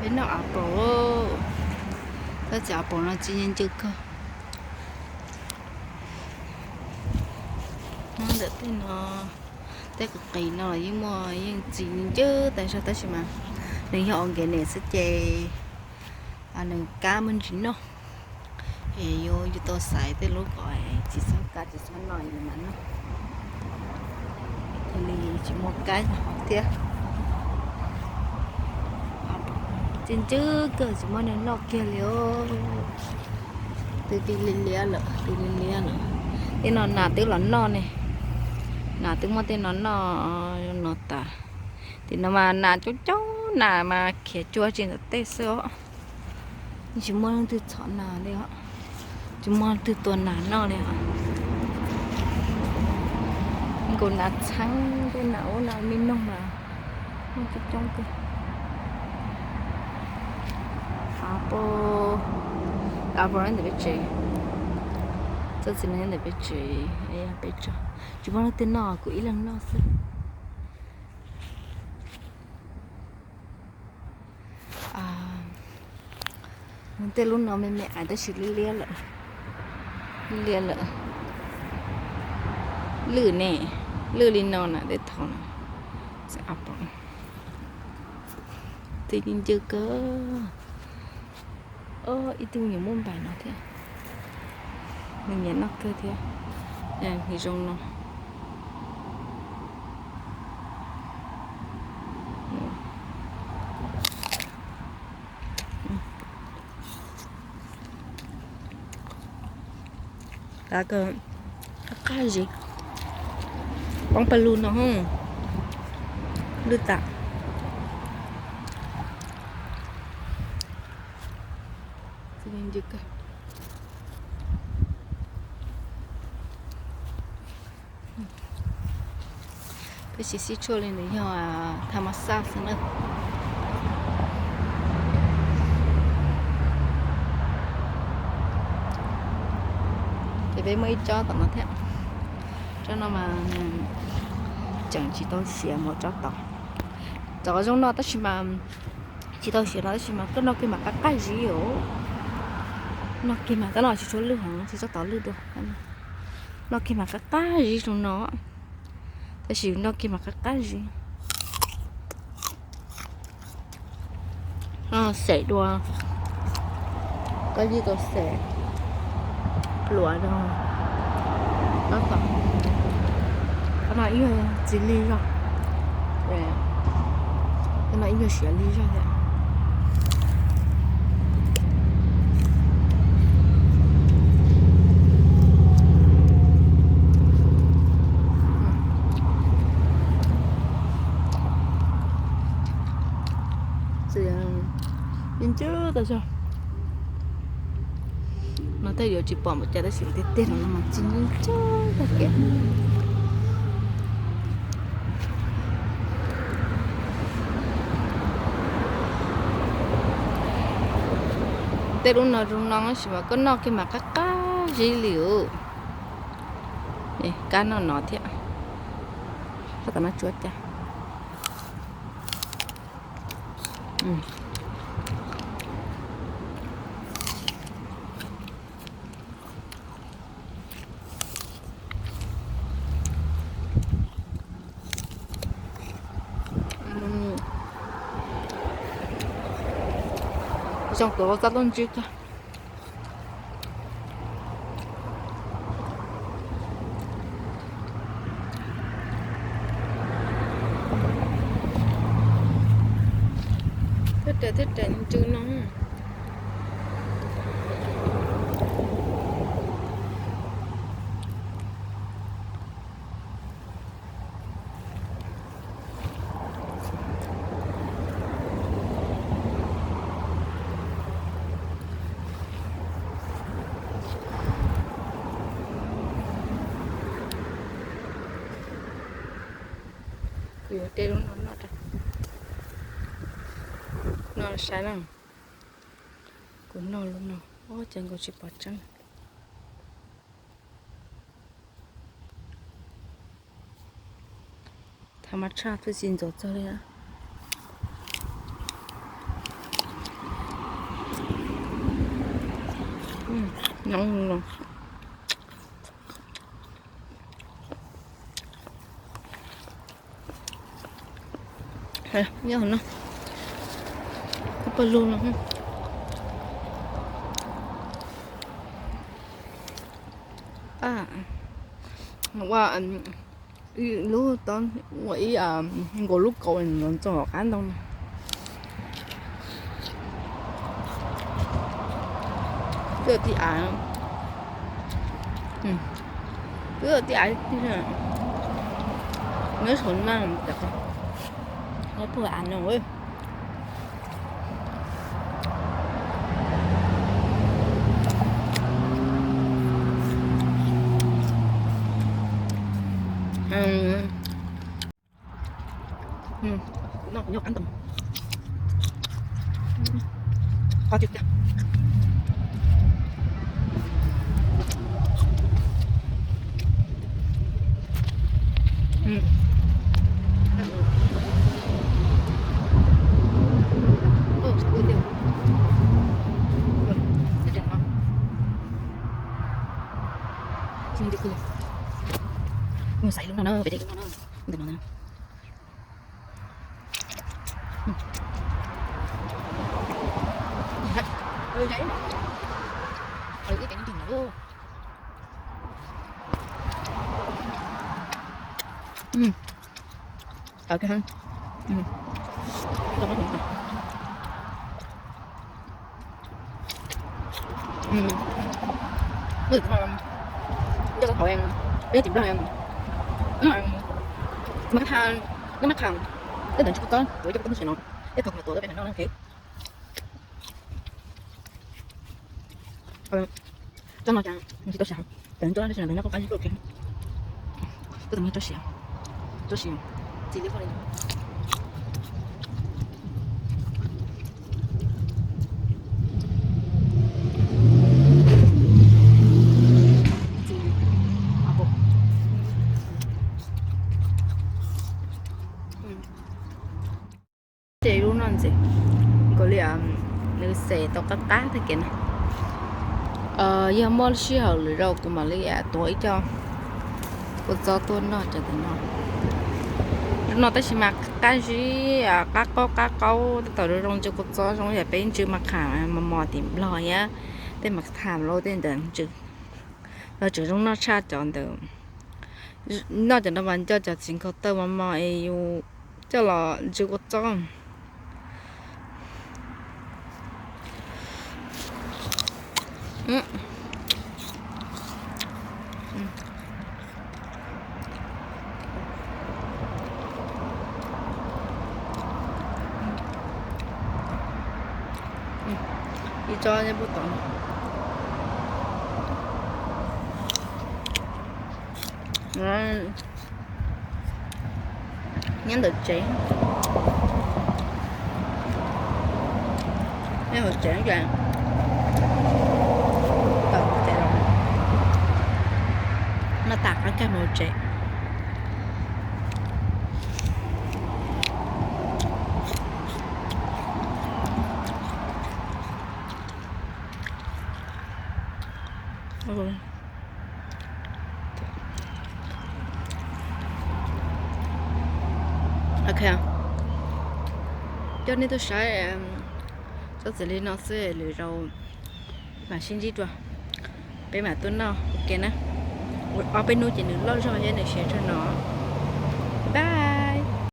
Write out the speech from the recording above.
Peb noj apple, tab sis apple no txi ncw kawg. Nyob ntawm tej no, tej qis qis no los yeej muaj, yeej txi ncw tas zog tab sis mas nws yog organic xwb ces nws kab muaj ntsis noj. Es yuav yus tau xaiv tej lub kom tsis txhob kab tsis txhob noj es mam noj. Thiaj li tsis muaj kab thiab. Txi ncw kawg tsis muaj neeg noj kiag li os. Twb txi liab liab lawm, txi liab liab lawm. Tej no nas twb los noj ne, nas twb muaj tej no noj no tas. Tim no mas nas coob coob, nas mas khiav cuag tsis ntawm tej xwb os. Tsis muaj leej twg txhom nas li os. Tsis muaj leej twg tua nas noj li os. Nkaus nas txheeb tej nas ub nas me noog mas muaj coob coob kawg. Apple, apple ntawm peb tsev, txoj txiv neej ntawm peb tsev, peb tso. Tsis muaj leej twg noj, kuv ib leeg noj xwb. Tej lub no me me ais tab sis liab liab lawm, liab liab lawm. Lwj ne, lwj li no na tej thaum no. Txi ncw kawg. Ib tug nyiam muaj npaim no thiab, nws nyiam noj kawg thiab. Nws zoo no. Qab qab zib, poob pawg lug no, lwj tas. Peb tsis xib tshuaj li, nws yog tha ma xaj xwb na. Ces peb muaj ib tsob tom no thiab. Tsob no mas tseem tsis tau siav, mus tsob tod. Tsob zoo no tab sis mas tsis tau siav no tab sis mas koj noj kiag mas qab qab zib os. Noj kiag mas tab no tsis tshua lwj heev, tsis txhob tov lwj dua. Noj kiag mas qab qab zib zoo no, tab sis noj kiag mas qab qab zib. Xev dua, koj yeej tau xev pluav rau tab tom. Qhov no ib yog txiv lig zog, qhov no ib yog siav lig zog thiab. Txi ncw tas zog. No tej yuav tsis pom npaum cas tab sis tiag tiag no mas txi ncw tag kev. Tej lub no zoo no tab sis mas koj noj kiag mas qab qab zib li os. Kab noj no thiab. Tom no tsuav cas. Zoo tuav ua txoj tuaj ntsib kawg. Thiab ras thiab ras ntsw no. Kuv yuav de lub no noj, no saib na. Kuv noj lub no, ob cov nkaus tsis pom tseeb. Thav mab tshaj twb tsis ntxuav txog li. Nyob no, koj pawg lug no. Ua ib lub tod, ua ib nkaus lub kaus no txog qab ntoo no. Twb tib av, twb tib av, nyob saum no, nyob puag av no. Mus xaiv lub no na, pem tej lub no na, ntawm no na. Nyob tim Nplog, nyob Mab Kham, nyob Mab Kham, tej ntawd tsis kub txob, kuv coj koj tuaj noj saum no, tej thaum kuv tuaj peb no na. Tsob no cas tsis tau siav, cov tsob no tab sis mas nyob qab qab zib, koj tus no tsob siav, tsob siav, txiv li koj li. Ces lub no ntxiv, nkaus li nws xes tau qab qab tag kev na. Yog muaj sij hawm lwm zaus kuv mam li tuav ib co kua txob tuaj noj cov ntawm no. Lub no tab sis mas qab zib, qab qaub qab qaub, tab tom zoo zoo ntsw kua txob zoo yam peb ntsw mas kham mos mos tim Nplog thiab, tej mas tham los tej ntawd ntsw los tseem zoo noj tshaj cov ntawd. Noj cov no mas nco cov txiv nkaus taw mos mos es yus coj los ntsw kua txob. Ib tsob nyob puag tod. Nyob ntawm tsev, nyob hauv tsev, noj tas qab kag mus hauv tsev. Ok, coj nej tuaj saib tsob txiv li no xwb, lwm zaus mam sib ntsib dua, peb mam tuaj noj ua ke na. Ob peb hnub ces nws loj zog thiab nws siav tshaj no. Bye.